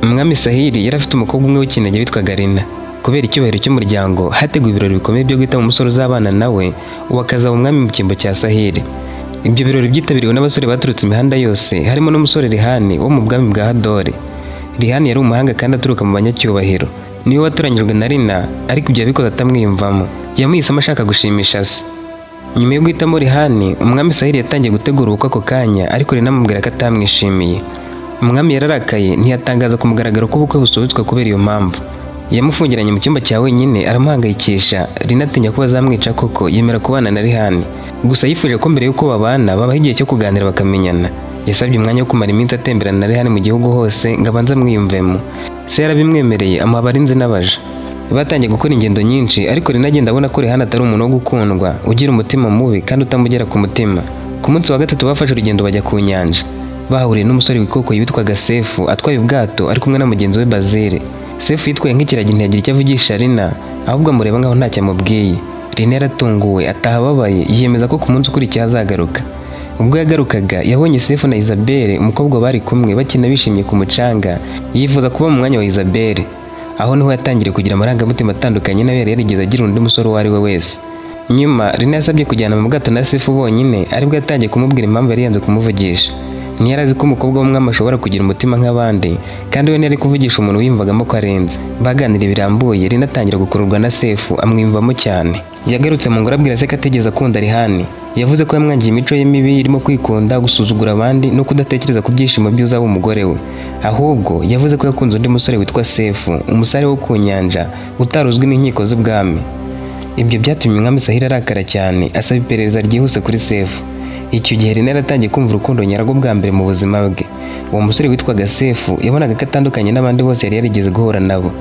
Umwami Sahili yari afite umukobwa umwe w'ikinege witwaga Rina. Kubera icyubahiro cy'umuryango, hateguwe ibirori bikomeye byo guhitamo umusore uzabana nawe, uwo akazaba umwami mu cyimbo cya Sahili. Ibyo birori byitabiriwe n'abasore baturutse imihanda yose, harimo n'umusore Rihani wo mu bwami bwa Hadori. Rihani yari umuhanga kandi aturuka mu banyacyubahiro. Niwe watoranyijwe na Rina, ariko ibyo yabikoze atamwiyumvamo. Yamuhisemo ashaka gushimisha se. Nyuma yo guhitamo Rihani, umwami Sahili yatangiye gutegura ubukwe ako kanya, ariko Rina amubwira ko atamwishimiye. Umwami yararakaye, ntiyatangaza ku mugaragaro ko ubukwe busubitswe kubera iyo mpamvu. Yamufungiranye mu cyumba cya wenyine, aramuhangayikisha. Rina atinya ko bazamwica koko, yemera kubana na Rihani. Gusa yifuje ko mbere y'uko babana babaha igihe cyo kuganira bakamenyana. Yasabye umwanya wo kumara iminsi atemberana na Rihani mu gihugu hose ngo abanze amwiyumvemo. Se yarabimwemereye, amuha abarinzi n'abaja. Batangiye gukora ingendo nyinshi, ariko Rina agenda abona ko Rihani atari umuntu wo gukundwa, ugira umutima mubi kandi utamugera ku mutima. Ku munsi wa gatatu bafashe urugendo bajya ku nyanja. Bahuriye n'umusore wikokoye witwaga Sefu atwaye ubwato ari kumwe na mugenzi we Bazile. Sefu yitwaye nk'ikiragi, ntiyagira icyo avugisha Rina, ahubwo amureba nkaho ntacyo amubwiye. Rina yaratunguwe, ataha ababaye, yiyemeza ko ku munsi ukurikiye azagaruka. Ubwo yagarukaga, yabonye Sefu na Isabelle, umukobwa bari kumwe, bakina bishimye ku mucanga, yifuza kuba mu mwanya wa Isabelle. Aho niho yatangiriye kugira amarangamutima atandukanye nayo yari yarigeze agira undi musore uwo ari we wese. Nyuma Rina yasabye kujyana mu bwato na Sefu bonyine, aribwo yatangiye kumubwira impamvu yari yanze kumuvugisha. Ntiyari azi ko umukobwa w'umwami ashobora kugira umutima nk'abandi, kandi we ntiyari kuvugisha umuntu wiyumvagamo ko arenze. Baganiriye birambuye, Rina atangira gukururwa na Sefu, amwiyumvamo cyane. Yagarutse mu ngoro abwira se ko atigeze akunda Rihani. Yavuze ko yamwangiye imico ye mibi irimo kwikunda, gusuzugura abandi no kudatekereza ku byishimo by'uzaba umugore we. Ahubwo yavuze ko yakunze undi musore witwa Sefu, umusare wo ku nyanja utari uzwi n'inkiko z'ubwami. Ibyo byatumye umwami Sahili arakara cyane, asaba iperereza ryihuse kuri Sefu. Icyo gihe Rina yaratangiye kumva urukundo nyarwo bwa mbere mu buzima bwe. Uwo musore witwaga Sefu yabonaga ko atandukanye n'abandi bose yari yarigeze guhura nabo.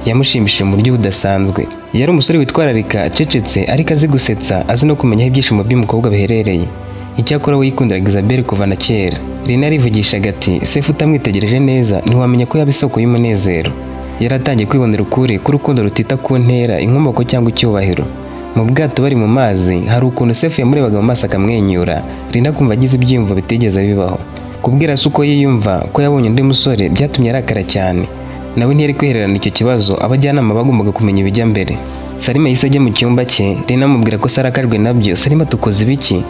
Yamushimishije mu buryo budasanzwe. Yari umusore witwararika, acecetse, ariko azi gusetsa, azi no kumenya aho ibyishimo by'umukobwa biherereye. Icyakora we yikundiraga Isabelle kuva na kera. Rina yarivugishaga ati: "Sefu utamwitegereje neza ntiwamenya ko yaba isoko y'umunezero." Yari atangiye kwibonera ukuri ko urukundo rutita ku ntera, inkomoko cyangwa icyubahiro. Mu bwato bari mu mazi, hari ukuntu Sefu yamurebaga mu maso akamwenyura, Rina akumva agize ibyiyumvo bitigeze bibaho. Kubwira se uko yiyumva ko yabonye undi musore byatumye arakara cyane. Nawe ntiyari kwihererana icyo kibazo, abajyanama bagombaga kumenya ibijya mbere. Salima yahise ajya mu cyumba cye, Rina amubwira ko se arakajwe nabyo. Salima tukoze ibiki?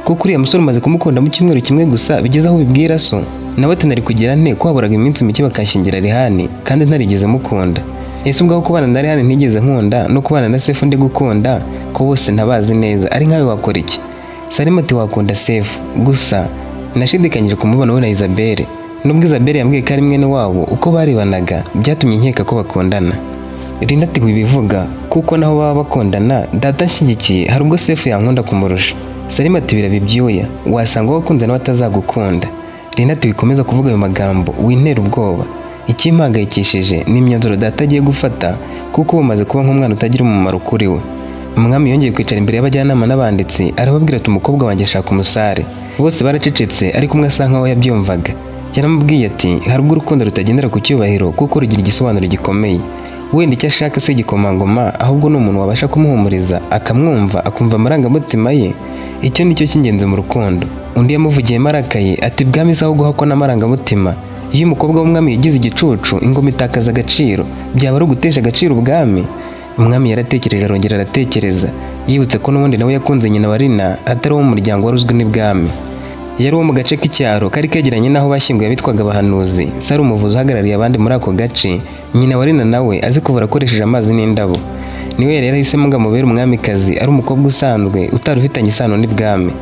Kuko uriya musore umaze kumukunda mu cyumweru kimwe gusa, bigeze aho ubibwira so? Nawe ati: "Nari kugira nte ko haburaga iminsi mike bakanshyingira Rihani kandi ntarigeze mukunda? Ese ubwaho kubana na Rihani ntigeze nkunda no kubana na Sefu ndi gukunda, ko bose ntabazi neza, ari nkawe wakora iki?" Salima ati: "Wakunda Sefu gusa nashidikanyije kumubona we na Isabelle. Nubwo Isabelle yambwiye ko ari mwene wabo, uko barebanaga byatumye nkeka ko bakundana." Rinda ati: "Wibivuga, kuko naho baba bakundana, data nshyigikiye, hari ubwo Sefu yankunda kumurusha." Salima ati: "Biraba ibyuya, wasanga uwo wakunze nawe atazagukunda." Rinda ati: "Wikomeza kuvuga ayo magambo, wintera ubwoba. Ikimpangayikishije ni imyanzuro data agiye gufata, kuko ubu umaze kuba nk'umwana utagira umumaro kuri we." Umwami yongeye kwicara imbere y'abajyanama n'abanditsi, arababwira ati: "Umukobwa wanjye ashaka umusare." Bose baracecetse, ariko umwe asa nkaho yabyumvaga. Yaramubwiye ati: "Hari ubwo urukundo rutagendera ku cyubahiro, kuko rugira igisobanuro gikomeye. Wenda icyo ashaka si igikomangoma, ahubwo ni umuntu wabasha kumuhumuriza, akamwumva, akumva amarangamutima ye. Icyo ni cyo cy'ingenzi mu rukundo." Undi yamuvugiyemo arakaye ati: "Bwami si aho guhakwa n'amarangamutima. Iyo umukobwa w'umwami yigize igicucu, ingoma itakaza agaciro, byaba ari ugutesha agaciro ubwami." Umwami yaratekereje, arongera aratekereza, yibutse ko n'ubundi nawe yakunze nyina wa Rina atari uwo mu muryango wari uzwi n'ibwami. Yari uwo mu gace k'icyaro kari kegeranye n'aho bashyinguye abitwaga abahanuzi. Se ari umuvuzi uhagarariye abandi muri ako gace, nyina wa Rina nawe azi kuvura akoresheje amazi n'indabo. Niwe yari yarahisemo ngo amubere umwamikazi, ari umukobwa usanzwe utari ufitanye isano n'ibwami.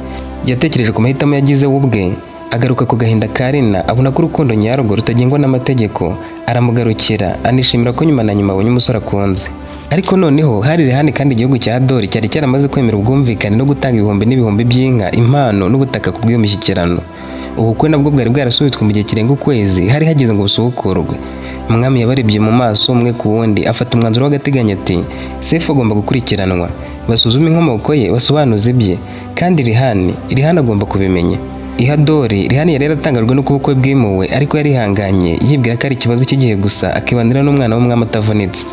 Yatekereje ku mahitamo yagize we ubwe, agaruka ku gahinda ka Rina, abona ko urukundo nyarwo rutagengwa n'amategeko, aramugarukira, anishimira ko nyuma na nyuma abonye umusore akunze. Ariko noneho hari Rehani, kandi igihugu cya Dori cyari cyaramaze kwemera ubwumvikane no gutanga ibihumbi n'ibihumbi by'inka, impano n'ubutaka ku bw'iyo mishyikirano. Ubukwe nabwo bwari bwarasubitswe mu gihe kirenga ukwezi, hari hageze ngo busubukurwe. Umwami yabarebye mu maso umwe ku wundi, afata umwanzuro w'agateganyo ati: "Sefu agomba gukurikiranwa, basuzume inkomoko ye, basobanuze ibye, kandi Rihani agomba kubimenya." Ihadori, Rihani yari yaratangajwe n'uko ubukwe bwimuwe, ariko yarihanganye, yibwira ko ari ikibazo cy'igihe gusa, akibanira n'umwana w'umwami atavunitse.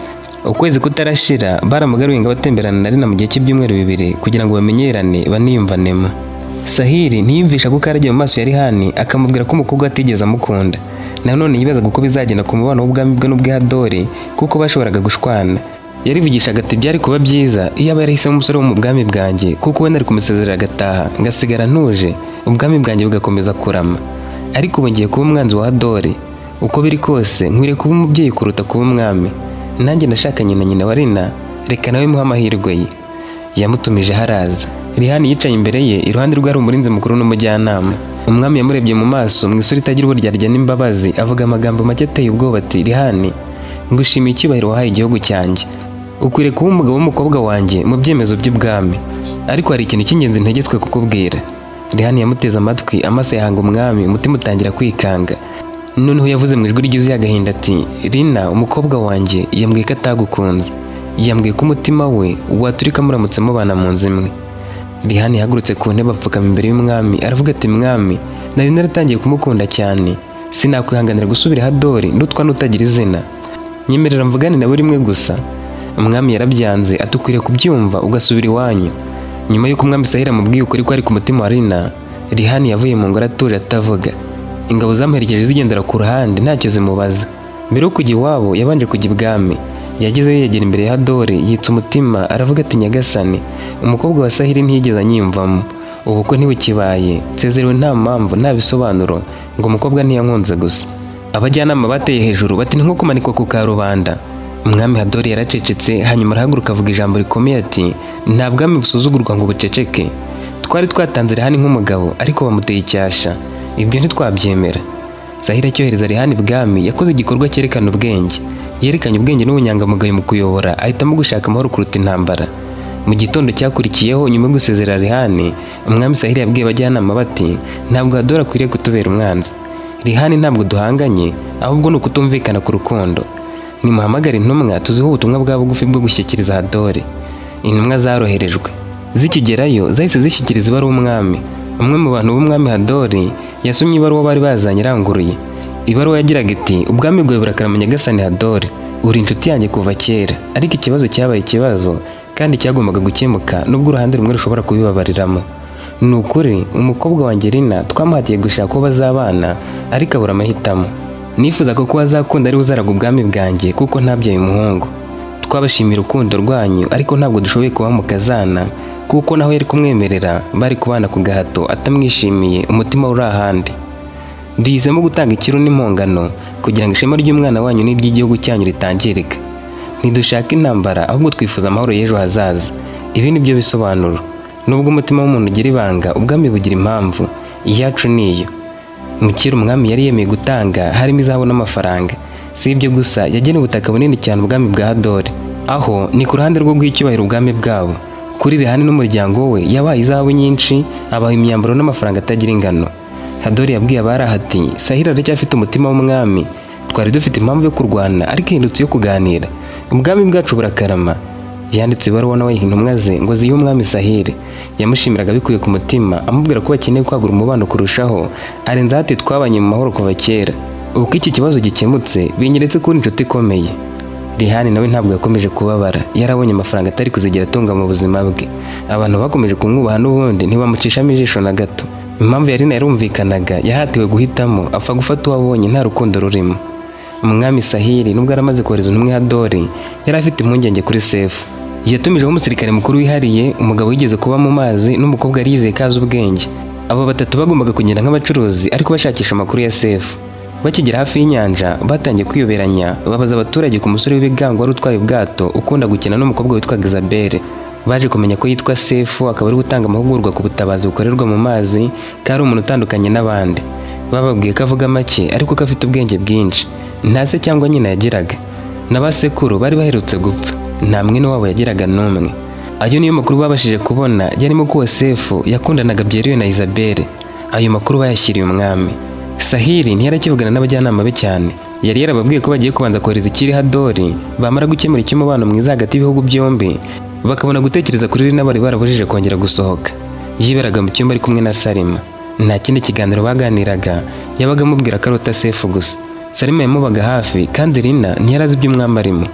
Ukwezi kutarashira, baramugaruye ngo abatemberana na Rina mu gihe cy'ibyumweru 2 kugira ngo bamenyerane baniyumvanemo. Sahili ntiyumvisha ko karagiye mu maso ya Rihani akamubwira ko umukobwa atigeze amukunda. Nanone yibazaga uko bizagenda ku mubano w'ubwami bwe n'ubwe Hadori, kuko bashoboraga gushwana. Yarivugishaga ati byari kuba byiza iyo aba yarahisemo umusore wo mu bwami bwanjye, kuko we nari kumusezerera agataha ngasigara ntuje, ubwami bwanjye bugakomeza kurama. Ariko ubu ngiye kuba umwanzi wa Hadori. Uko biri kose nkwiriye kuba umubyeyi kuruta kuba umwami. Nanjye nashakanye na nyina wa Rina, reka nawe muhe amahirwe ye. Yamutumije haraza. Rihani yicaye imbere ye, iruhande rwe hari umurinzi mukuru n'umujyanama. Umwami yamurebye mu maso mu isura itagira uburyarya n'imbabazi, avuga amagambo make ateye ubwoba ati Rihani, ngushimiye icyubahiro wahaye igihugu cyanjye. Ukwiriye kuba umugabo w'umukobwa wanjye mu byemezo by'ubwami. Ariko hari ikintu cy'ingenzi ntegetswe kukubwira. Rihani yamuteze amatwi, amaso yahanga umwami, umutima utangira kwikanga. Noneho yavuze mu ijwi ryuzuye agahinda ati Rina, umukobwa wanjye yambwiye ko atagukunze. Yambwiye ko umutima we waturika muramutse mubana mu nzu imwe. Rihani yahagurutse ku ntebe apfukama imbere y'umwami, aravuga ati mwami, nari naratangiye kumukunda cyane, sinakwihanganira gusubira Hadori ndutwa n'utagira izina. Nyemerera mvugane nawe rimwe gusa. Umwami yarabyanze ati ukwiriye kubyumva ugasubira iwanyu. Nyuma y'uko umwami Sahili amubwiye ukuri ko ari ku mutima wa Rina, Rihani yavuye mu ngoro atuje atavuga. Ingabo zamuherekeje zigendera ku ruhande ntacyo zimubaza. Mbere yo kujya iwabo yabanje kujya ibwami. Yagezeyo yegera imbere ya Hadori yitsa umutima aravuga ati nyagasani, umukobwa wa Sahili ntiyigeze anyiyumvamo. Ubukwe ntibukibaye, nsezerewe nta mpamvu nta bisobanuro, ngo umukobwa ntiyankunze gusa. Abajyanama bateye hejuru bati ni nko kumanikwa ku karubanda. Umwami Hadori yaracecetse, hanyuma arahaguruka avuga ijambo rikomeye ati nta bwami busuzugurwa ngo buceceke. Twari twatanze Rihani nk'umugabo, ariko bamuteye icyasha. Ibyo ntitwabyemera. Sahili acyohereza Rihani ibwami yakoze igikorwa cyerekana ubwenge. Yerekanye ubwenge n'ubunyangamugayo mu kuyobora, ahitamo gushaka amahoro kuruta intambara. Mu gitondo cyakurikiyeho nyuma yo gusezerera Rihani, umwami Sahili yabwiye abajyanama bati ntabwo Hadori akwiriye kutubera umwanzi. Rihani ntabwo duhanganye, ahubwo ni ukutumvikana ku rukundo. Nimuhamagare intumwa tuzihe ubutumwa bwa bugufi bwo gushyikiriza Hadori. Intumwa zaroherejwe. Zikigerayo zahise zishyikiriza ibaruwa umwami. Umwe mu bantu b'umwami Hadori yasomye ibaruwa bari bazanye iranguruye. Ibaruwa yagiraga iti ubwami bwawe burakarama nyagasani Hadori, uri inshuti yanjye kuva kera, ariko ikibazo cyabaye ikibazo kandi cyagombaga gukemuka nubwo uruhande rumwe rushobora kubibabariramo. Ni ukuri umukobwa wanjye Rina twamuhatiye gushaka uwo bazabana, ariko abura amahitamo. Nifuzaga ko azakunda ari we uzaraga ubwami bwanjye kuko ntabyaye umuhungu. Twabashimiye urukundo rwanyu, ariko ntabwo dushoboye kuba mukazana, kuko naho yari kumwemerera bari kubana ku gahato atamwishimiye, umutima uri ahandi. Duhisemo gutanga ikiru n'impongano kugira ngo ishema ry'umwana wanyu n'iry'igihugu cyanyu ritangirika. Ntidushaka intambara, ahubwo twifuza amahoro y'ejo hazaza. Ibi ni byo bisobanuro. Nubwo umutima w'umuntu ugira ibanga, ubwami bugira impamvu. Iyacu ni iyo. Mu kiru umwami yari yemeye gutanga harimo izahabu n'amafaranga. Si ibyo gusa, yageneye ubutaka bunini cyane ubwami bwa Hadori. Aho ni ku ruhande rwo guha icyubahiro ubwami bwabo. Kuri Rihani n'umuryango we yabaye izahabu nyinshi, abaha imyambaro n'amafaranga atagira ingano. Hadori yabwiye abari aho ati Sahili aracyafite umutima w'umwami. Twari dufite impamvu yo kurwana, ariko ihindutse iyo kuganira. Ubwami bwacu burakarama. Yanditse ibaruwa nawe ayiha intumwa ze ngo zihe umwami Sahili. Yamushimiraga bikuye ku mutima, amubwira ko bakeneye kwagura umubano kurushaho, arenzaho ati twabanye mu mahoro kuva kera. Uko iki kibazo gikemutse binyeretse ko uri inshuti ikomeye. Rihani nawe ntabwo yakomeje kubabara, yarabonye amafaranga atari kuzigera atunga mu buzima bwe. Abantu bakomeje kumwubaha n'ubundi ntibamucishamo ijisho na gato. Impamvu ya Rina yarumvikanaga, yahatiwe guhitamo, apfa gufata uwo abonye nta rukundo rurimo. Umwami Sahili nubwo yari amaze kohereza intumwa Hadori, yari afite impungenge kuri Sefu. Yatumijeho umusirikare mukuru wihariye, umugabo wigeze kuba mu mazi n'umukobwa yari yizeye ko azi ubwenge. Abo batatu bagombaga kugenda nk'abacuruzi ariko bashakisha amakuru ya Sefu. Bakigera hafi y'inyanja batangiye kwiyoberanya, babaza abaturage ku musore w'ibigango wari utwaye ubwato ukunda gukina n'umukobwa witwaga Isabelle. Baje kumenya ko yitwa Sefu, akaba ari gutanga amahugurwa ku butabazi bukorerwa mu mazi, ko ari umuntu utandukanye n'abandi. Bababwiye ko avuga make ariko ko afite ubwenge bwinshi. Nta se cyangwa nyina yagiraga, na ba sekuru bari baherutse gupfa, nta mwene wabo yagiraga n'umwe. Ayo niyo makuru babashije kubona, yarimo ko uwo Sefu yakundanaga byeruye na Isabelle. Ayo makuru bayashyiriye umwami. Sahili ntiyarakivugana n'abajyanama be cyane. Yari yarababwiye ko bagiye kubanza kohereza ikiri Hadori, bamara gukemura icy'umubano mwiza hagati y'ibihugu byombi, bakabona gutekereza kuri Rina bari barabujije kongera gusohoka. Yiberaga mu cyumba ari kumwe na Salima. Nta kindi kiganiro baganiraga, yabaga amubwira ko arota Sefu gusa. Salima yamubaga hafi kandi Rina ntiyari azi ibyo umwami arimo.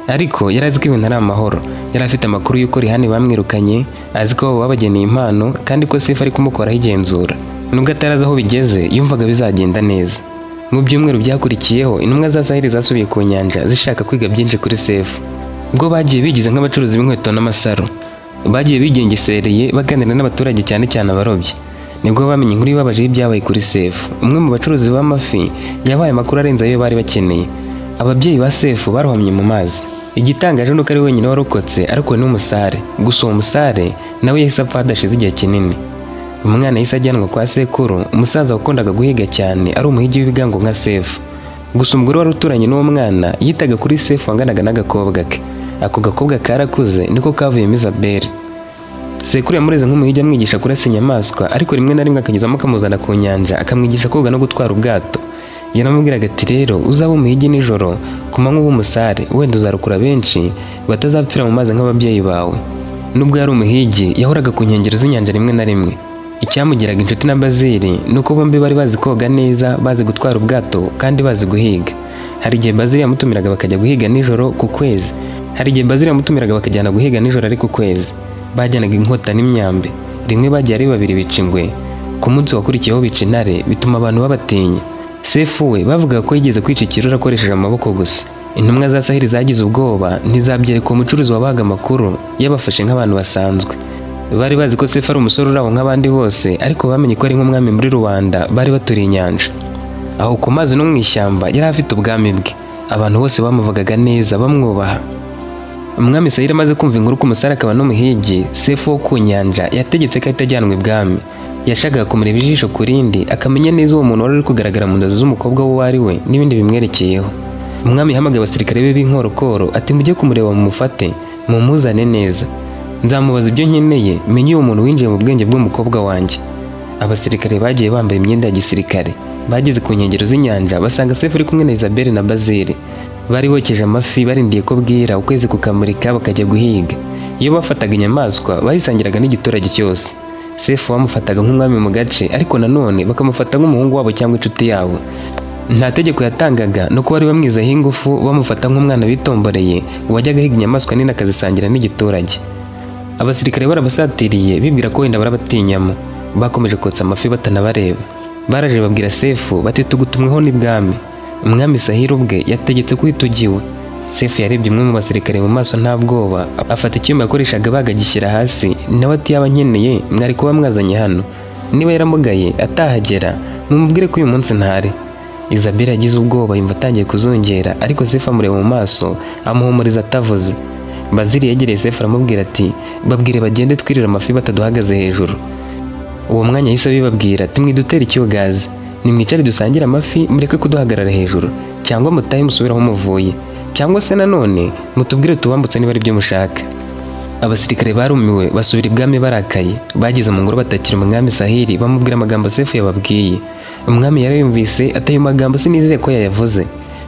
Ariko yari azi ko ibintu ari amahoro. Yari afite amakuru y'uko Rihani bamwirukanye, azi ko babageneye impano kandi ko Sefu ari kumukoraho igenzura. Nubwo atari azi aho bigeze, yumvaga bizagenda neza. Mu byumweru byakurikiyeho, intumwa za Saheli zasubiye ku nyanja zishaka kwiga byinshi kuri Sefu. Ubwo bagiye bigize nk'abacuruzi b'inkweto n'amasaro, bagiye bigengesereye baganira n'abaturage, cyane cyane abarobyi. Nibwo bamenye inkuru ibabaje y'ibyabaye kuri Sefu. Umwe mu bacuruzi b'amafi yabaye amakuru arenze ayo bari bakeneye. Ababyeyi ba Sefu barohamye mu mazi. Igitangaje nuko ari wenyine warokotse, ariko n'umusare. Gusa uwo musare nawe yahise apfa hadashize igihe kinini. Umwana yahise ajyanwa kwa sekuru, umusaza wakundaga guhiga cyane, ari umuhigi w'ibigango nka Sefu. Gusa umugore wari uturanye n'uwo mwana yitaga kuri Sefu wanganaga n'agakobwa ke. Ako gakobwa karakuze, niko kavuyemo Isabelle. Sekuru yamureze nk'umuhigi, amwigisha kurasa inyamaswa, ariko rimwe na rimwe akanyuzamo akamuzana ku nyanja, akamwigisha koga no gutwara ubwato. Yaramubwiraga ati: "Rero uzaba umuhigi nijoro, ku manywa ube umusare, wenda uzarokora benshi batazapfira mu mazi nk'ababyeyi bawe." Nubwo yari umuhigi, yahoraga ku nkengero z'inyanja rimwe na rimwe. Icyamugiraga inshuti na Bazili ni uko bombi bari bazi koga neza, bazi gutwara ubwato kandi bazi guhiga. Hari igihe Bazili yamutumiraga bakajya guhiga nijoro ku kwezi. Hari igihe Bazili yamutumiraga bakajyana guhiga nijoro ari ku kwezi. Bajyanaga inkota n'imyambi. Rimwe bagiye ari babiri bica ingwe, ku munsi wakurikiyeho bica intare, bituma abantu babatinya. Sefu we bavugaga ko yigeze kwica ikirura akoresheje amaboko gusa. Intumwa za Saheli zagize ubwoba, ntizabyereka uwo mucuruzi wabahaga amakuru yabafashe nk'abantu basanzwe. Bari bazi ko Sefu ari umusore uri aho nk'abandi bose, ariko bamenye ko ari nk'umwami muri rubanda bari baturiye inyanja. Aho ku mazi no mu ishyamba yari afite ubwami bwe. Abantu bose bamuvugaga neza, bamwubaha. Umwami Saheli amaze kumva inkuru ku musare akaba n'umuhigi Sefu wo ku nyanja, yategetse ko ahita ajyanwa ibwami. Yashakaga kumureba ijisho ku rindi, akamenya neza uwo muntu wari uri kugaragara mu nzozi z'umukobwa we uwo ari we n'ibindi bimwerekeyeho. Umwami yahamagaye abasirikare be b'inkorokoro ati: "Mujye kumureba, mumufate, mumuzane neza. Nzamubaza ibyo nkeneye, menye uwo muntu winjiye mu bwenge bw'umukobwa wanjye." Abasirikare bagiye bambaye imyenda ya gisirikare. Bageze ku nkengero z'inyanja basanga Sefu uri kumwe na Isabelle na Bazili. Bari bokeje amafi, barindiye ko bwira, ukwezi kukamurika, bakajya guhiga. Iyo bafataga inyamaswa bayisangiraga n'igiturage cyose. Sefu bamufataga nk'umwami mu gace, ariko nanone bakamufata nk'umuhungu wabo cyangwa inshuti yabo. Nta tegeko yatangaga, no kuba bari bamwizaho ingufu, bamufata nk'umwana witomboreye wajyaga ahiga inyamaswa nini akazisangira n'igiturage. Abasirikare barabasatiriye, bibwira ko wenda barabatinyamo. Bakomeje kotsa amafi batanabareba. Baraje babwira Sefu bati: "Tugutumweho n'ibwami, umwami Sahiri ubwe yategetse ko uhita ujya iwe." Sefu yarebye umwe mu basirikare mu maso nta bwoba, afata icyuma yakoreshaga bagagishyira hasi. Nawe ati: "Yaba nkeneye mwari kuba mwazanye hano. Niba yaramugaye atahagera, mumubwire ko uyu munsi ntari." Isabelle yagize ubwoba, yumva atangiye kuzungera, ariko Sefu amureba mu maso amuhumuriza atavuze. Bazili yegereye Sefu aramubwira ati: "Babwire bagende twirira amafi bataduhagaze hejuru." Uwo mwanya yahise abibabwira ati: "Mwidutera icyugazi, nimwicare dusangire amafi, mureke kuduhagarara hejuru, cyangwa mutahe musubire aho muvuye, cyangwa se nanone mutubwire tubambutse niba ari byo mushaka." Abasirikare barumiwe, basubira ibwami barakaye. Bageze mu ngoro batakira umwami Sahili, bamubwira amagambo Sefu yababwiye. Umwami yarayumvise ati: "Ayo magambo sinizeye ko yayavuze.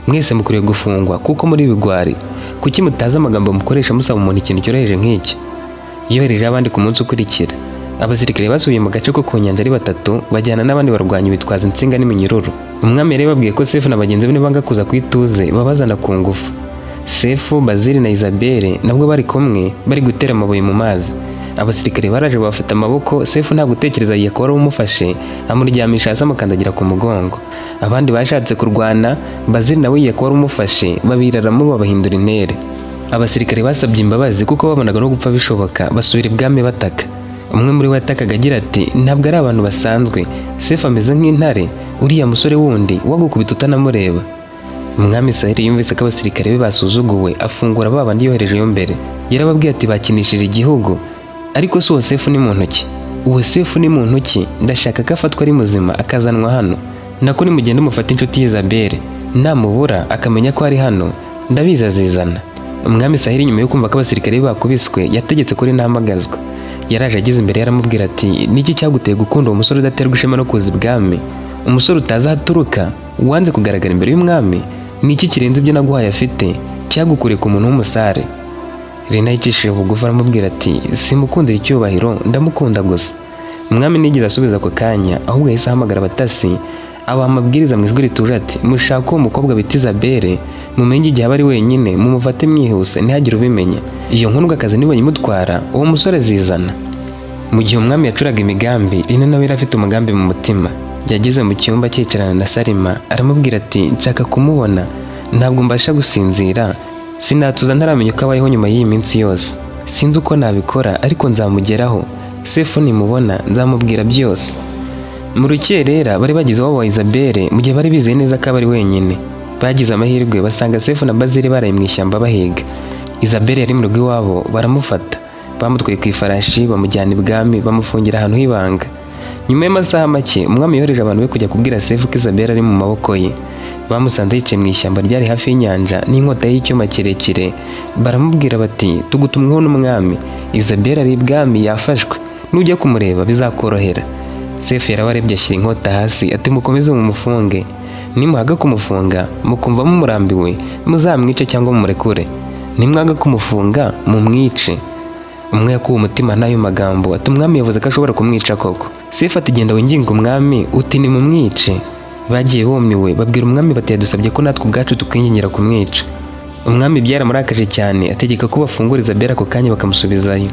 Mwese mukwiriye gufungwa kuko muri bigwari. Kuki mutazi amagambo mukoresha musaba umuntu ikintu cyoroheje nk'iki?" Yohereje abandi ku munsi ukurikira. Abasirikare basubiye mu gace ko ku nyanja ari batatu, bajyana n'abandi barwanyi bitwaza insinga n'iminyururu. Umwami yari yababwiye ko Sefu na bagenzi be nibanga kuza ku ituze babazana ku ngufu. Sefu, Bazili na Isabelle nabwo bari kumwe, bari gutera amabuye mu mazi. Abasirikare baraje babafata amaboko. Sefu nta gutekereza yiyaka wari umufashe, amuryamisha hasi, amukandagira ku mugongo. Abandi bashatse kurwana, Bazili nawe yiyaka wari umufashe, babiraramo babahindura intere. Abasirikare basabye imbabazi kuko babonaga no gupfa bishoboka, basubira ibwami bataka. Umwe muri bo yatakaga agira ati: "Ntabwo ari abantu basanzwe. Sefu ameze nk'intare. Uriya musore wundi wagukubita utanamureba." Umwami Saheli yumvise ko abasirikare be basuzuguwe, afungura ba bandi yoherejeyo mbere. Yarababwiye ati: "Bakinishije igihugu, ariko si uwo Sefu ni muntu ki? Uwo Sefu ni muntu ki? Ndashaka ko afatwa ari muzima akazanwa hano. Nako nimugende mufate inshuti ye Isabelle, namubura akamenya ko ari hano, ndabizi azizana." Umwami Saheli, nyuma yo kumva ko abasirikare be bakubiswe, yategetse kuri ntahamagazwa. Yaraje, ageze imbere yaramubwira ati: "Niki cyaguteye gukunda uwo musore udaterwa ishema no kuza ibwami, umusore utazi aho aturuka, wanze kugaragara imbere y'umwami? Niki kirenze ibyo naguhaye afite cyagukuriye ku muntu w'umusare?" Rena yicishije bugufi aramubwira ati: "Simukundira icyubahiro, ndamukunda gusa." Umwami ntiyigeze asubiza ako kanya, ahubwo yahise ahamagara abatasi. Abaha amabwiriza mu ijwi rituje ati: "Mushake uwo mukobwa bita Isabelle, mumenye igihe aba ari wenyine, mumufate mwihuse, ntihagire ubimenya. Iyo nkundwakazi nibayimutwara, uwo musore zizana." Mu gihe umwami yacuraga imigambi, Rina nawe yari afite umugambi mu mutima. Yageze mu cyumba cyicarana na Salima, aramubwira ati: "Nshaka kumubona, ntabwo mbasha gusinzira, sinatuza ntaramenya uko abayeho nyuma y'iyi minsi yose. Sinzi uko nabikora, ariko nzamugeraho. Sefu nimubona nzamubwira byose." Mu rukerera bari bageze iwabo wa Isabelle, mu gihe bari bizeye neza ko aba ari wenyine. Bagize amahirwe basanga Sefu na Bazili baraye mu ishyamba bahiga. Isabelle yari mu rugo iwabo, baramufata, bamutwaye ku ifarashi, bamujyana ibwami, bamufungira ahantu h'ibanga. Nyuma y'amasaha make, umwami yohereje abantu be kujya kubwira Sefu ko Isabelle ari mu maboko ye. Bamusanze yicaye mu ishyamba ryari hafi y'inyanja n'inkota y'icyuma kirekire, baramubwira bati: "Tugutumweho n'umwami, Isabelle ari ibwami yafashwe, nujya kumureba bizakorohera." Sefu yarabarebye, ashyira inkota hasi, ati: "Mukomeze mumufunge, nimuhaga kumufunga mukumva mumurambiwe muzamwice cyangwa mumurekure, nimwaga kumufunga mumwice." Umwe yakuwe umutima n'ayo magambo, ati: "Umwami yavuze ko ashobora kumwica koko?" Sefu ati: "Genda winginge umwami uti nimumwice." Bagiye bumiwe, babwira umwami bati: "Yadusabye ko natwe ubwacu tukwingingira kumwica." Umwami byaramurakaje cyane, ategeka ko bafungura Isabelle ako kanya bakamusubizayo.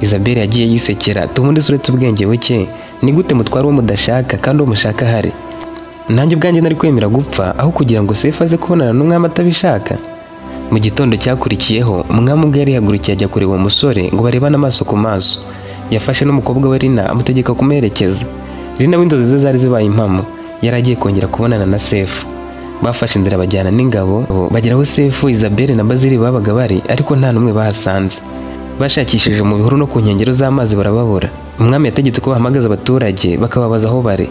Isabelle yagiye yisekera ati: "Ubundi se uretse ubwenge buke, ni gute mutwara uwo mudashaka kandi uwo mushaka ahari? Nanjye ubwanjye nari kwemera gupfa aho kugira ngo Sefu aze kubonana n'umwami atabishaka." Mu gitondo cyakurikiyeho, umwami ubwe yarihagurukiye ajya kureba uwo musore ngo barebane amaso ku maso. Yafashe n'umukobwa we Rina, amutegeka kumuherekeza. Rina w'inzozi ze zari zibaye impamo, yari agiye kongera kubonana na Sefu. Bafashe inzira bajyana n'ingabo, bagera aho Sefu, Isabelle na Bazili babaga bari, ariko nta n'umwe bahasanze. Bashakishije mu bihuru no ku nkengero z'amazi barababura. Umwami yategetse ko bahamagaza abaturage bakababaza aho bari.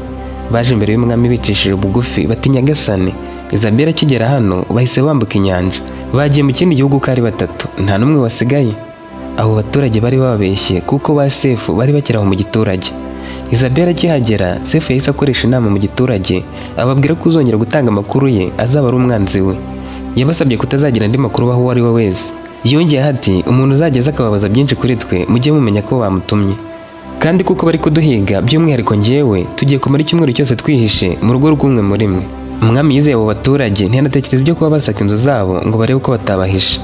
Baje imbere y'umwami bicishije bugufi bati: "Nyagasani, Isabelle akigera hano bahise bambuka inyanja, bagiye mu kindi gihugu uko ari batatu, nta n'umwe wasigaye." Abo baturage bari bababeshye, kuko ba Sefu bari bakiri aho mu giturage. Isabelle akihagera, Sefu yahise akoresha inama mu giturage, ababwira ko uzongera gutanga amakuru ye azaba ari umwanzi we. Yabasabye kutazagira andi makuru baha uwo ari we wese. Yongeyeho ati: "Umuntu uzageza akababaza byinshi kuri twe, mujye mumenya ko bamutumye, kandi kuko bari kuduhiga by'umwihariko njyewe, tugiye kumara icyumweru cyose twihishe mu rugo rw'umwe muri mwe." Umwami yizeye abo baturage, ntiyanatekereza ibyo kuba basaka inzu zabo ngo barebe ko batabahisha.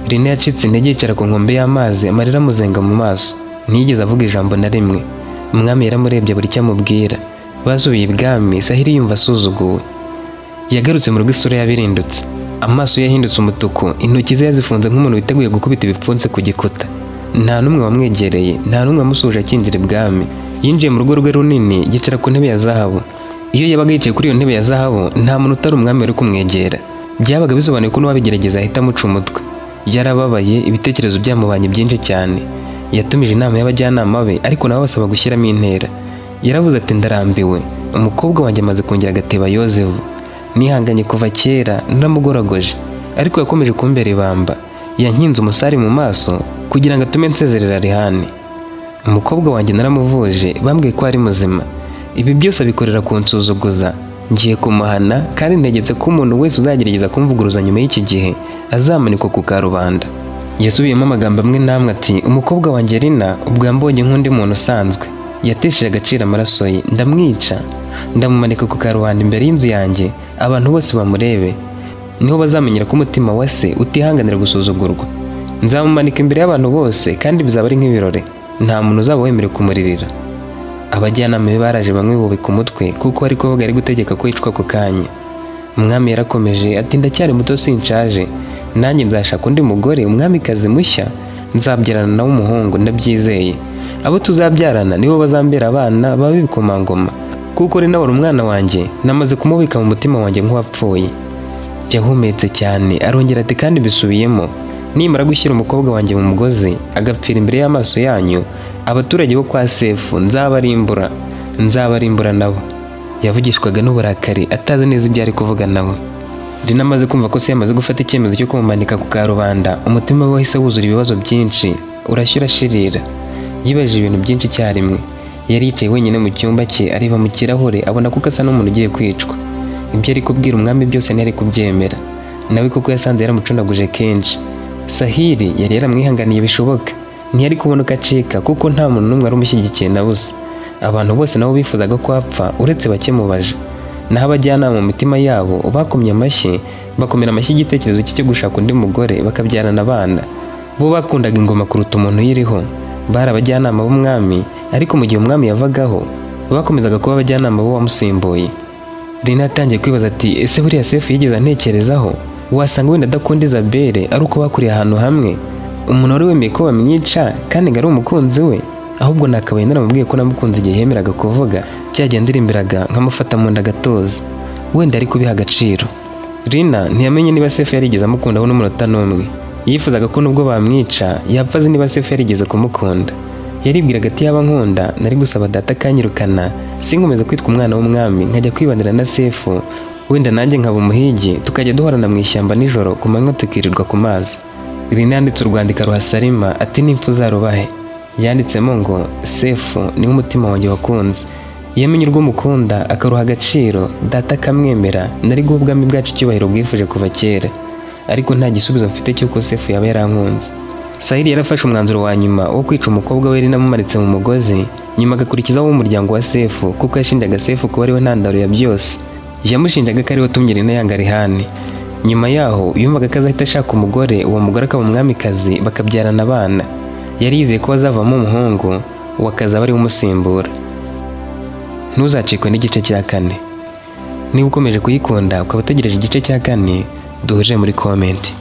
Rina yacitse intege, yicara ku nkombe y'amazi, amarira amuzenga mu maso, ntiyigeze avuga ijambo na rimwe. Umwami yaramurebye buri icyo amubwira. Basubiye ibwami, Sahiri yumva asuzuguwe. Yagarutse mu rugo isura yabirindutse, amaso ye yahindutse umutuku, intoki ze yazifunze nk'umuntu witeguye gukubita ibipfunsi ku gikuta. Nta n'umwe wamwegereye, nta n'umwe wamusuhuje akinjira ibwami. Yinjiye mu rugo rwe runini, yicara ku ntebe ya zahabu. Iyo yabaga yicaye kuri iyo ntebe ya zahabu, nta muntu utari umwami wari kumwegera. Byabaga bisobanuye ko n'uwabigerageza ahita amuca umutwe. Yarababaye, ibitekerezo byamubanye byinshi cyane. Yatumije inama y'abajyanama be, ariko nabo basaba gushyiramo intera. Yaravuze ati: "Ndarambiwe, umukobwa wanjye amaze kongera agateba Yozefu. Nihanganye kuva kera, naramugoragoje, ariko yakomeje kumbera ibamba. Yankinze umusari mu maso kugira ngo atume nsezerera Rihani. Umukobwa wanjye naramuvuje, bambwiye ko ari muzima. Ibi byose abikorera kunsuzuguza. Ngiye kumuhana, kandi ntegetse ko umuntu wese uzagerageza kumvuguruza nyuma y'iki gihe azamanikwa ku karubanda." Yasubiyemo amagambo amwe n'amwe ati: "Umukobwa wanjye Rina ubwo yambonye nk'undi muntu usanzwe, yatesheje agaciro amaraso ye. Ndamwica, ndamumanika ku karubanda imbere y'inzu yanjye, abantu bose bamurebe. Niho bazamenyera ko umutima wa se utihanganira gusuzugurwa. Nzamumanika imbere y'abantu bose, kandi bizaba ari nk'ibirori, nta muntu uzaba wemerewe kumuririra." Abajyanama be baraje, bamwe bubika umutwe, kuko ari kuvuga ari gutegeka ko yicwa ako kanya. Umwami yarakomeje ati: "Ndacyari muto, sinshaje, nanjye nzashaka undi mugore, umwamikazi mushya, nzabyarana nawe umuhungu, ndabyizeye. Abo tuzabyarana nibo bazambera abana babe ibikomangoma, kuko ari nawe umwana wanjye namaze kumubika mu mutima wanjye nk'uwapfuye." Yahumetse cyane, arongera ati: "Kandi bisubiyemo, nimara gushyira umukobwa wanjye mu mugozi agapfira imbere y'amaso yanyu, abaturage bo kwa Sefu nzabarimbura, nzabarimbura nabo." Yavugishwaga n'uburakari, atazi neza ibyo ari kuvuga nawe. Rina amaze kumva ko se yamaze gufata icyemezo cyo kumumanika ku karubanda, umutima we wahise wuzura ibibazo byinshi, urashya urashirira. Yibajije ibintu byinshi icyarimwe. Yari yicaye wenyine mu cyumba cye, areba mu kirahure, abona ko asa n'umuntu ugiye kwicwa. Ibyo ari kubwira umwami byose ntiyari kubyemera nawe, kuko yasanze yaramucundaguje kenshi. Sahiri yari yaramwihanganiye bishoboka, ntiyari kubona uko acika, kuko nta muntu n'umwe wari umushyigikiye na busa. Abantu bose nabo bifuzaga ko apfa, uretse bake mu baja. Naho abajyanama mu mitima yabo bakomye amashyi, bakomera amashyi igitekerezo cye cyo gushaka undi mugore bakabyarana abana. Bo bakundaga ingoma kuruta umuntu uyiriho. Bari abajyanama b'umwami, ariko mu gihe umwami yavagaho bakomezaga kuba abajyanama b'uwamusimbuye. Rina yatangiye kwibaza ati: "Ese buriya Sefu yigeze antekerezaho? Wasanga wenda adakunda Isabelle ari uko bakuriye ahantu hamwe, umuntu wari wemeye ko bamwica kandi ngo ari umukunzi we. Ahubwo nakabaye naramubwiye ko namukunze igihe yemeraga kuvuga, cyagiye ndirimbiraga nkamufata mu nda agatuza, wenda ari kubiha agaciro." Rina ntiyamenye niba Sefu yarigeze amukundaho n'umunota n'umwe. Yifuzaga ko nubwo bamwica yapfa azi niba Sefu yarigeze kumukunda. Yaribwiraga ati: "Yaba nkunda nari gusaba data akanyirukana, sinkomeze kwitwa umwana w'umwami, nkajya kwibanira na Sefu, wenda nanjye nkaba umuhigi, tukajya duhorana mu ishyamba nijoro, ku manywa tukirirwa ku mazi." Rina yanditse urwandiko aruha Salima ati: "N'impfu uzarubahe." Yanditsemo ngo: "Sefu niwe umutima wanjye wakunze. Iyo amenye urwo mukunda akaruha agaciro, data akamwemera, nari guha ubwami bwacu icyubahiro bwifuje kuva kera. Ariko nta gisubizo mfite cy'uko Sefu yaba yarankunze." Sahili yarafashe umwanzuro wa nyuma wo kwica umukobwa we Rina amumanitse mu mugozi, nyuma agakurikizaho umuryango wa Sefu, kuko yashinjaga Sefu kuba ariwe ntandaro ya byose. Yamushinjaga ko ariwe watumye Rina yanga Rihani. Nyuma yaho yumvaga ko azahita ashaka umugore, uwo mugore akaba umwamikazi, bakabyarana abana. Yari yizeye ko bazavamo umuhungu, uwo akazaba ariwe umusimbura. Ntuzacikwe n'igice cya kane. Niba ukomeje kuyikunda ukaba utegereje igice cya kane, duhurire muri comment.